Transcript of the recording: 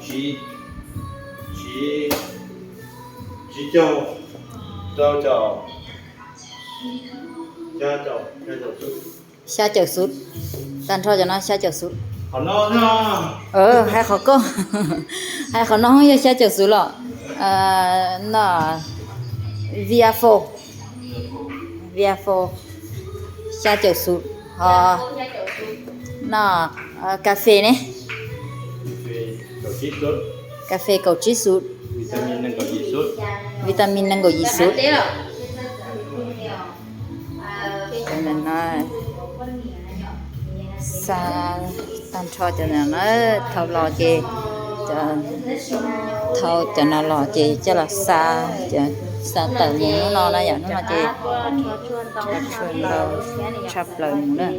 七、七、七九、九九、加九、加九十。下九十，单超叫那下九十。好了，那 ເອີ ໃຫ້ເຂົາກໍ ໃຫ້ເຂົານ້ອງຢູ່ 下九十 ເນາະ ເອີ ນະ V R four V R four 下九十 ອໍ ນະ ເອີ ກາເຟນີ້ กาแฟเกาหลีสุด กาเฟเกาหลีสุด วิตามินนั่นเกาหลีสุด วิตามินนั่นเกาหลีสุด ເປັນແນວນັ້ນ ຊາ ຕາມທໍ່ຈະນັ້ນ ເອີ ເທົ່າຫຼໍ່ເຈ ຈະ ເທົ່າຈະນັ້ນຫຼໍ່ເຈ ຈະລະຊາ ຈະຊາເຕີໝູເນາະ ນະ ຢ່າງນັ້ນເຈ ຊາເຕີໝູເນາະ.